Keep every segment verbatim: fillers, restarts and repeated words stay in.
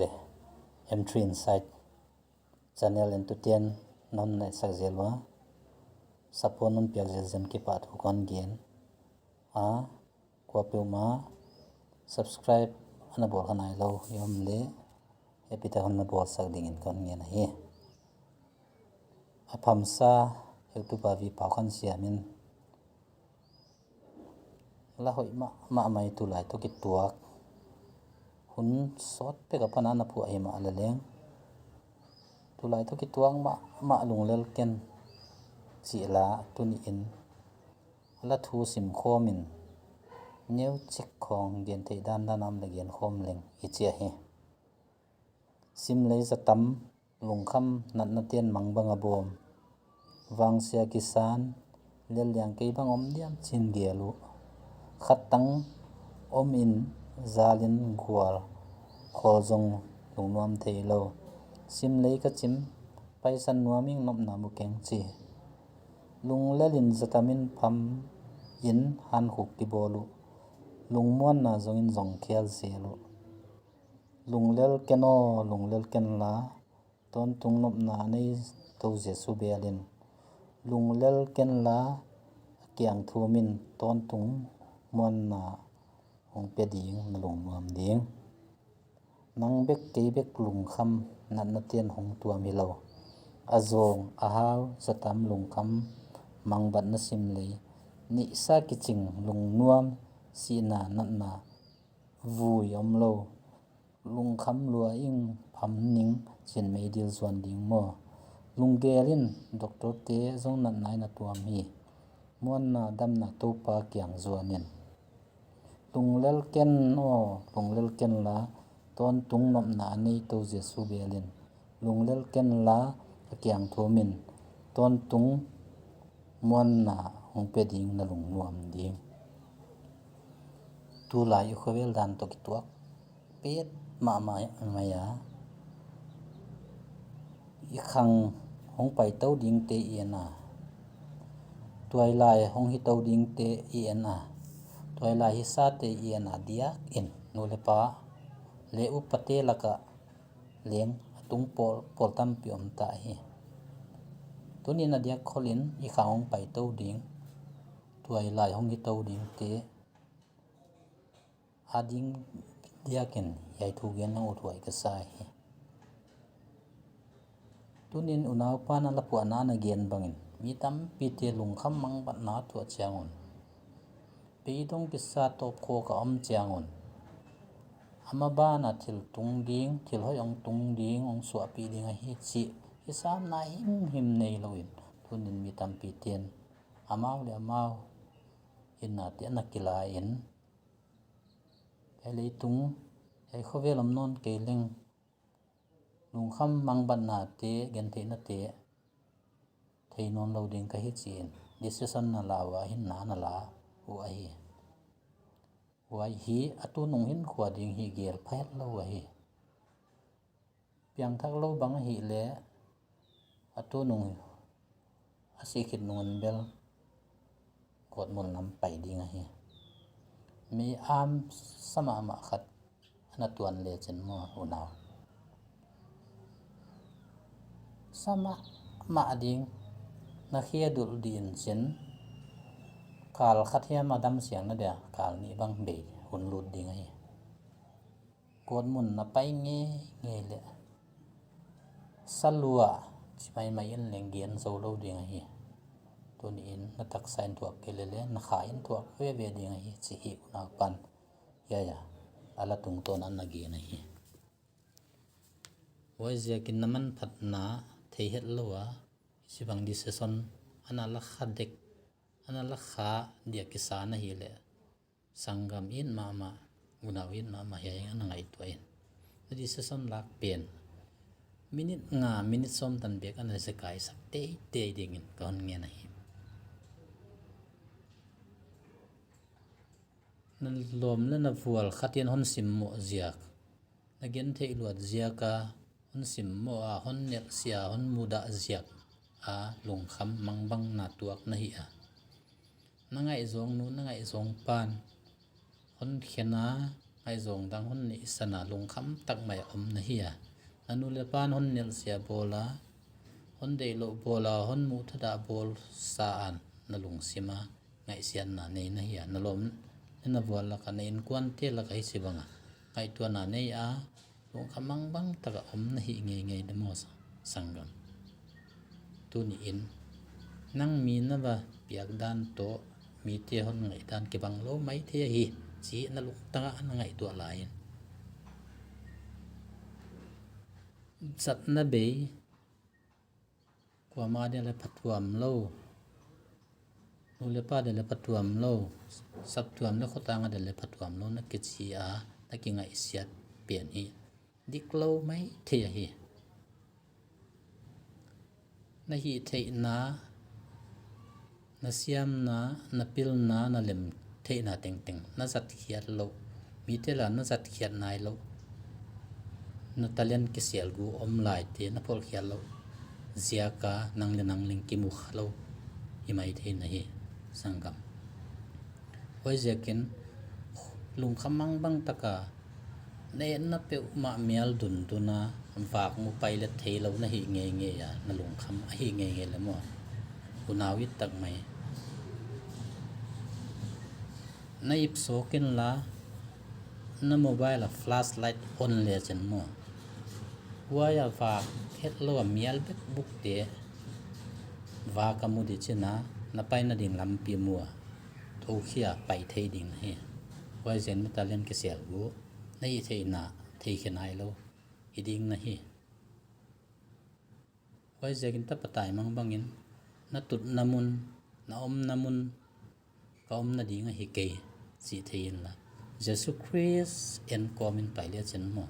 le M three Insight channel entuten non ngai sak zel ua, support non piak zel zen kipahthu kon gen a, kuapeuhmah subscribe ana bawl kha nailou i om le, hehpihtak hon na bawlsak dingin kon ngen ahi. A phamsa heutupa V Paukhansiam in, la hoih mahmah mai tulai toh kituak, hun sawt pek a pan ana phuah himahleleng, tulai toh kituak mahmah Lunglel Ken chih la tuniin la thu sim khawmin, neuchik khawng gen theih dandan a om le gen khawm leng i chi ahi. Simlei zatam, lungkham natnaten mang bang a bawm, vangsia kisan, lel liang kei bang om diam chi'n gel uh. Khattang om in, zalin gual, khawl zong lungnuam theilou. Simlei ka chim, paisan nuam ing, nopna mu keng chi. Lunglel in zatamin pham in, hankhuk kibawl uh, lungmuanna zongin zong khel zel uh. Lunglel Ken aw, Lunglel Ken la, tawntung nopna nei Tou Jesu belin. Lunglel Ken la, a kiang thumin, tawntung muanna hong pe ding, na lungnuam ding. Nang bek kei bek lungkham natnaten hong tuam hilou. A zawng, a hau, zatam lungkham mangbatna simlei, neihsa kiching lungnuam, sihna natna vui omlou. Lungkham lua ing, pham ning, chin meidil zuan ding maw. Lunggel in doctor te zong natna in a tuam hi. Muanna damna Toupa kiang zuan in. Lunglel Ken aw, Lunglel Ken la, tawntung nopna a nei Tou Jesu belin. Lunglel Ken la, a kiang thumin, tawntung muanna hong pe ding, na lungnuam ding. Tulai i khovel dan toh kituak petmah mai a, i khang hong pai tou dingte i en a, tuailai hong hi tou dingte i en a, tuailai hi sate i en a, diakin nu le pa le upate laka leng a tung pawl, pawl tampi om ta hi. Tuni'n a diak kholin i khang hong pai tou ding, tuailai hong hi tou dingte a ding diakin hiai thu gen lang uthuai ka sa hi. Tuni'n unaupa'n a la phuahna a na gen bangin, mi tampite lungkham mangbatna tuah chiang un, peidong kisa tawpkhawk a om chiang un, ama banah thil tung ding, thil hoih hong tung ding, hong suahpih ding ahi chih hisamna himhim neilou in, tuni'n mi tampite'n amau le amau hinnate ana kila in, hiai leitung, hiai khovel om nawn kei leng, lungkham mangbatnate, gentheihnate thei nawnlou ding ka hi chi'n decision na la ua, hinna na la uh ahi. Huai hi a tunung hinkhua ding hi gel pha hetlou ahi. Piangthaklou bang ahihleh, a tunung, a sih khit nung in bel, court mun lam pai ding ahi. Mi am sa mahmah khat ana tuan lechin maw unau, sa mahmah ding, na khia dulh ding chin, kal khat hiam a damsiangna dia kal nih bang bei hun lut ding ahi. Court mun na pai ngeingei leh, sa lua chi maimai in leng gen zoulou ding ahi. Tuni'n na taksa in thuak kei leh leh, na kha in thuak veve ding ahi chih hi unaupa'n hiai a la tungtawn a na gen ahi. Huaiziakin na manphatna thei hetlou a, hichibang decision ana la kha dek, ana la kha dia kisa na hihleh, sanggam it mahmah, unau it mahmah hiai ana ngaihtuah in. Na decision lak pen minute nga, minute sawm tan bek ana zekai sak teitei dingin ka hon ngen ahi. Na lawm leh na vual khat in hon simmoh ziak, na gentheih luat ziak a hon simmoh a, hon nelhsiah a, hon mudah ziak a lungkham mangbangna tuak na hi a, na ngaihzawng nu, na ngaihzawng pa'n hon khen a, Ngaihzawng dang hon neihsan a lungkham tak mai om na hi a. Na nu leh pa'n hon nelhsiah bawl a, hon deihlouh bawl a, hon muh thadah bawl sa a na lungsim a ngaihsiatna nei na hi a. Na lawm leh na vual lak a, na inkuante lak a hi chibang a ngaihtuahna nei a, lungkham mangbang tak a om na hi ngeingei le maw, sanggam. Tuni in nang mi na va piak dan toh mite hon ngaihdan kibang lou maithei ahi chih na lungtang ah na ngaihtuah lai in, zatna bei, kuamah dia leh phatuam lou, nu leh pa dia leh phatuam lou, saptuam leh khotang a dia leh phatuam lou na kichi a na kingaihsiat pen hi diklou maithei ahi. Na hihtheihna, na siamna, na pilna, na lemtheihna tengteng na zatkhiat louh, mite lak a na zatkhiat nailouh, na talent kiselgu om laite na phawlkhiat louh ziak a nang leh nang leng kimu khalou hi maithei na hi, sanggam. Huaiziakin lungkham mangbang tak a na etna peuhmah mial dundun a vak mu pai leh theilou na hi ngeingei a, na lungkham ahi ngeingei le maw. Unau it tak mai, na ip sawk inla, na mobile a flashlight on lechin maw, huai a vak hetlou a mial bek bukte vak a mu di chin a, na paina ding lampi mu a, thoukhia pai thei ding na hi. Huaiziakin na talent kiselgu, na hihtheihna theikhe nailou hi ding na hi. Huaiziakin tapatai mangbangin na tutna mun, na omna mun, ka omna ding ahi kei chih thei inla, Jesu Khrist en kawmin pai lechin maw.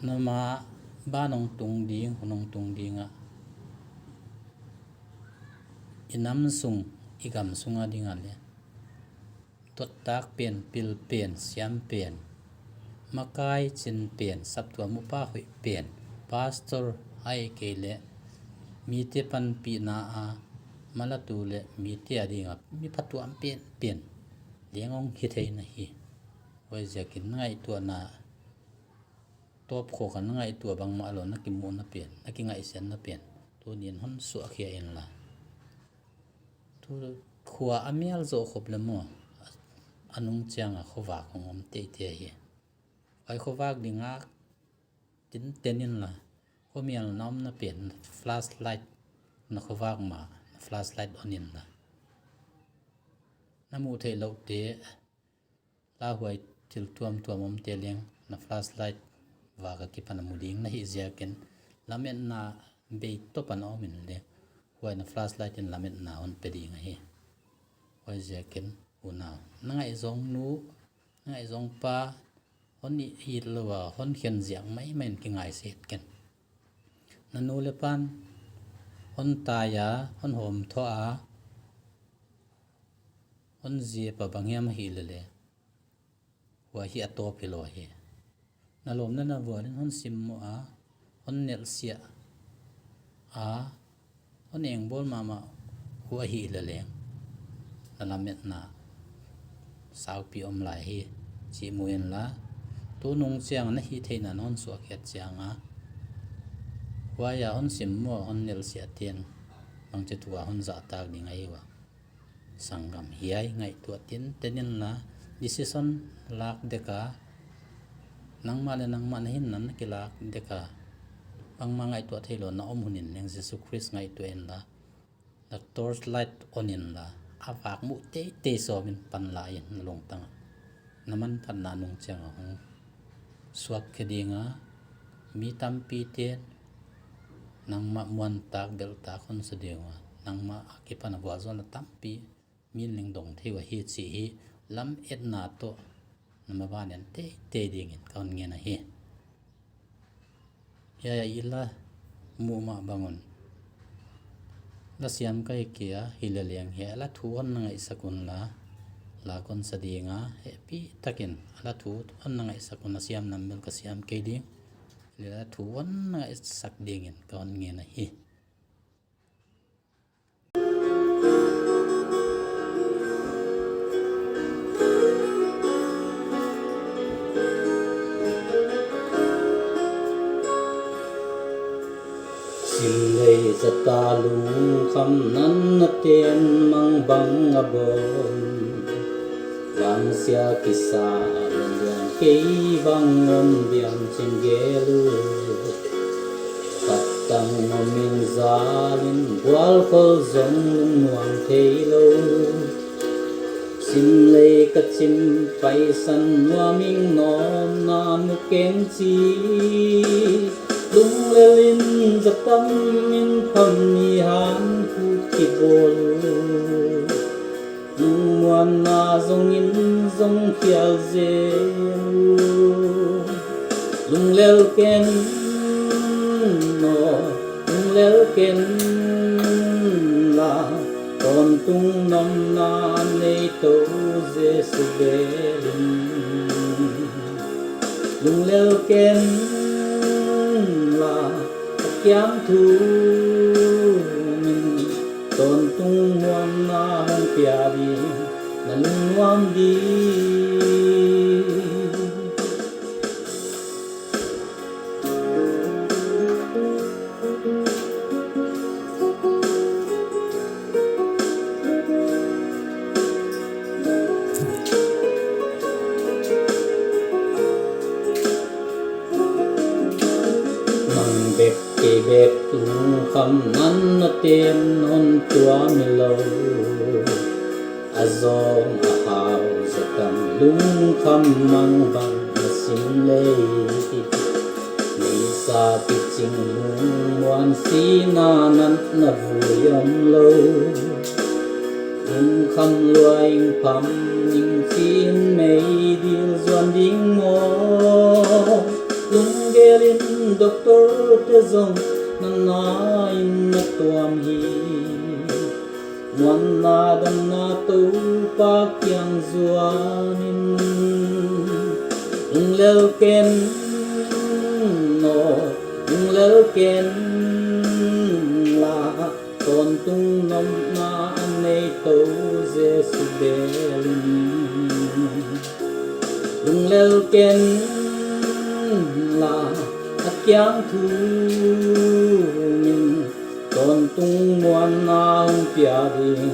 Na mah ban hong tung ding, hun hong tung ding a, i nam sung, i gam sung a ding a leh dottak pen, pil pen, siam pen, makai chin pen, saptuam upa hoih pen, pastor ahihkeileh mite panpihna a malatu leh mite a ding a mi phatuam penpen leng hong hithei na hi. Huaiziakin na ngaihtuahna tawpkhawk a na ngaihtuah bangmah lou, na kimuhna pen, na kingaihsiatna pen tuni'n hon suahkhia inla, tu khua a mial zoh khop le maw, a nung chiang a khovak hong om teitei hi. Huai khovak ding a tinten inla, khomial na omna pen flashlight, na khovak mah na flashlight on inla, na muhtheihlouhte lauhuai thil tuamtuam omte leng na flashlight vak akipan a mu ding na hih ziakin, lametna bei topan om in leh huai na flashlight in lametna hon pe ding ahi. Huaiziakin unau, na ngaihzawng nu, na ngaihzawng pa, hon it lou a hon khen ziak maimai in kingaihsiat ken. Na nu leh pa'n hon tai a, hon hawmthoh a, hon zep a banghiam hilele, huai hi a tawp hilou hi. Na lawm leh na vual in hon simmoh a, hon nelhsiah a, hon engbawl mahmah uh ahih leleng, na lametna saupi om lai hi chih mu inla, tunung chiang a na hihtheihna na hon suahkhiat chiang a, huai a hon simmoh, hon nelhsiahte'n bangchi thu a hon zahtak ding ahi ua. Sanggam, hiai ngaihtuah tinten inla, decision lak dek a, nangmah leh nangmah na hinna na kilak dek a, bangmah ngaihtuah theilou na om hun in leng Jesu Khrist ngaihtuah inla, na torch light on inla, a vak muh teitei sawm in pan la in na lungtang ah. Na manphatna nung chiang a hong suak khe ding a, mi tampite'n nangmah muantak belhtak hon sa ding ua, nangmah akipan a vualzawlna tampi mi'n leng dong thei uh ahi chih hi lametna toh na maban en teitei dingin ka hon ngen ahi. Hiai a i la muh mah bang un, la siam ka hi kei a, hileleng hiai la thu hon na ngaihsak unla, la kon sa ding a, hehpihtakin la thu hon na ngaihsak un, a siam nam bel ka siam kei ding, hilele la thu hon na ngaihsak dingin ka hon ngen ahi. Ka ta lungkham natnate'n mangbang a bawl. Vangsiat kisa a lian kei bang om diam chi'n gel uh. Khat tang om in zal in gualkhol zong lungnuam theilou. Sim lei ka chim paisan nuam ing, nawmna mu keng chi. Lunglel in za tam in pham ni han hu kibawl uh. Lungmuanna zong in zong khial zel uh. Lunglel ken aw, lunglel ken la, tawntung nopna nei tou Jesu bel in. Lunglel ken la, a kiang thu min, tawntung muanna hong pia ding, na lungnuam di. Nang bek kei bek lungkham natnate'n hon tuam hilou. A zawng a hau zaw tan lungkham mangbang na sim lei. Neihsa kiching lungmuan sihna natna vui omlou. Lungkham lua ing pham ing chi'n meidil zuan ding maw. Lunggel in doctor te zong natna in na tuam hi. Muanna damna Toupa kiang zuan in. Lunglel ken aw, lunglel ken la, tawntung nopna a nei tou Jesu bel in. Lunglel ken la, a kiang thu min, tawntung muanna hong pia ding,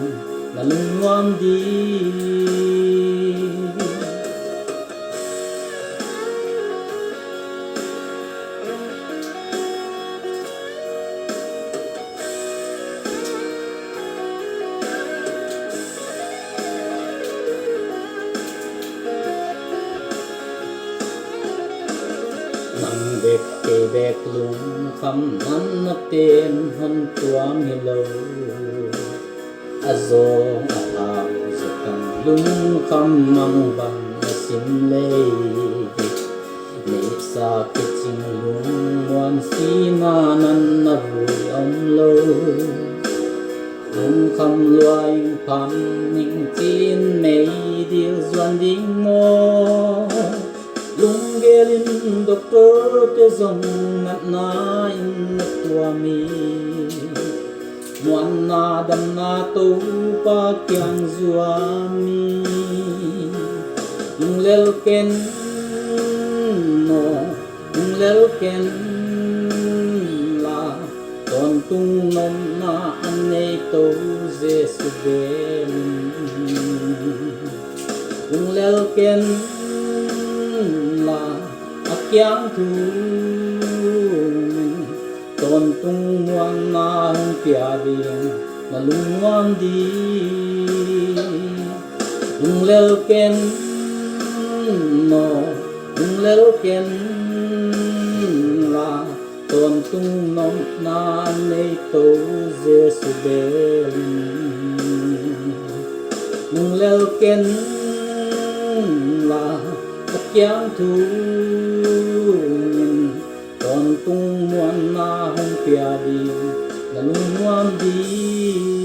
na lungnuam di. Nang bek kei bek lungkham natnate'n hon tuam hilou. A zawng a hau zaw tan lungkham mangbang na sim lei. Neihsa kiching lungmuan sihna natna vui omlou. Lungkham lua ing pham ing chi'n meidil zuan ding maw. Lunggel in doctor te zong natna in na tuam hi. Muanna damna Toupa kiang zuan hi. Lunglel ken aw, lunglel ken la, tawntung nopna a nei tou Jesu bel in. Lunglel ken la, a kiang thu min, tawntung muanna hong pia ding, na lungnuam di. Lunglel ken aw, lunglel ken la, tawntung nopna a nei tou Jesu bel in. Lunglel ken la, a kiang thu min, tawntung muanna hong pia ding, na lungnuam di.